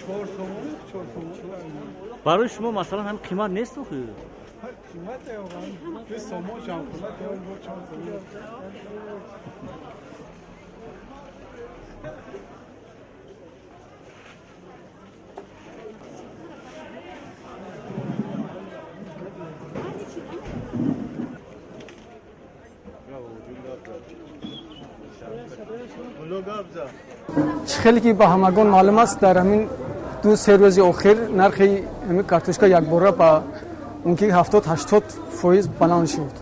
4 сомон, 4 сомон. Барои шумо масалан ҳам қимат нест охи? Қимат оға. 2 сомон ҷам қимат ё 4 сомон. Хеле ки ба ҳамагон маълум аст, дар ҳамин 2-3 рӯзи охир нархи ҳамин картошка якбора ба мумкин 70-80% баланд шуд.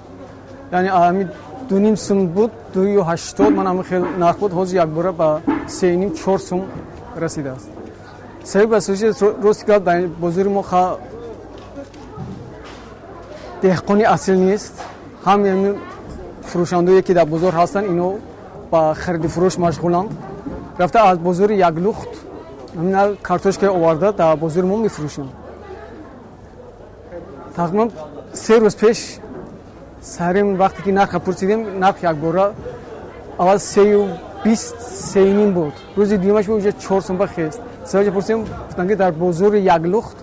Яъне ҳамин 2.5 сум буд, 2.80 ман ҳамин хел нарх буд, ҳозир якбора ба 3.5-4 сум расидааст. Сабаби асосии рости гап дар бозори мо деҳқони асил нест. Ҳамин ҳамин фурӯшандое ки дар бозор ҳастанд, ино ба хариду фурӯш машғуланд. Рафта аз бозори як лухт ҳамин картошка оварда дар бозори мо мефурӯшанд. Тақрибан 3 рӯз пеш сарим вақте ки нархро пурсидем, нарх якбора аввал 3.20, 3.5 буд. Рӯзи дуюмаш уже 4 сум ба хест. Сабаб пурсидем, гуфтанд ки дар бозори як лухт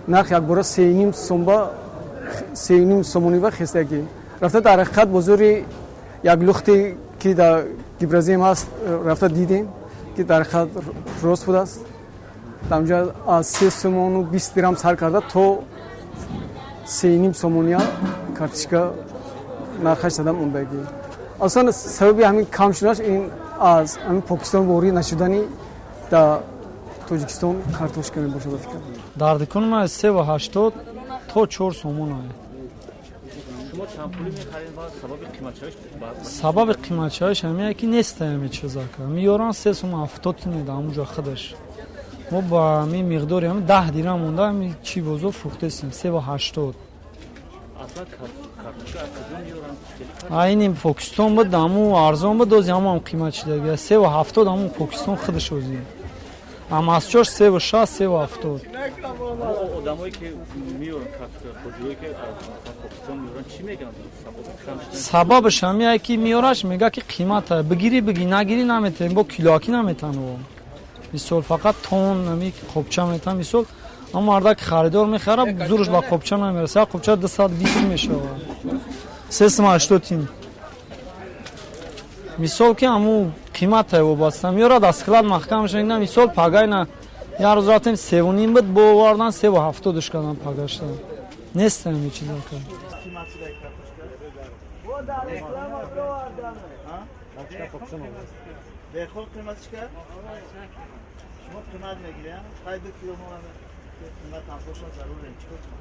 нарх якбора 3.5 сум ба 3.5 сомонӣ ба хестагӣ. Рафта дар ҳақиқат бозори як лухте ки дар Гибразиям ҳаст, рафта дидем ки дар ҳақиқат рост будааст. Дар онҷо аз 3 сомону 20 дирам сар карда то 3.5 сомония картошка нархаш зада мондагӣ. Аслан сабаби ҳамин кам шуданаш ин аз ҳамин Покистон ворид нашудани дар Тоҷикистон картошка мебошад, фикр. Дар дукони ман 3.80 то 4 сомон ае. Шумо чанд пулӣ мехаред ва сабаби қиматшавиш? Сабаби қиматшавиш ҳамие ки нест ҳаме чизака. Меёран 3 сум 70 тин да ҳамуҷо худаш. Мо ба ҳамин миқдори ҳамин 10 дирам монда ҳамин чӣ бозор фурӯхтесем 3.80. Аслан картошка аз куҷо меёранд? Айни Покистон буд, ҳаму арзон буд, ози ҳаму ҳам қимат шидаги. 3.70 ҳаму Покистон худаш ози. Амасчош 3.60, 3.70. Одамое ки меёранд картошка, хоҷиҳое ки аз Покистон меёранд, чӣ мегӯянд? Сабабаш ҳамие ки меёраш мега ки қимата. Бигирӣ бигӣ, нагирӣ наметавонӣ, бо килоакӣ наметавонӣ. Мисол фақат тон ҳами қопча метавон. Мисол ҳам мардак харидор мехарад, зураш ба қопча намерасад. Як қопча 220 мешавад. 3.80 тин. Мисол ки ҳаму қимата вобаста меёрад, аз склад маҳкам шуда. Мисол пагайна як рӯз рафтем 3.5 буд, бо овардан 3.70 кардам пагашта. Нест ҳамин чизака. Деҳқон қиматиш кард? Шумо қимат мегиред? Хай 2 кило мо қимат ҳам бошад зарурем. Чӣ кор кунам?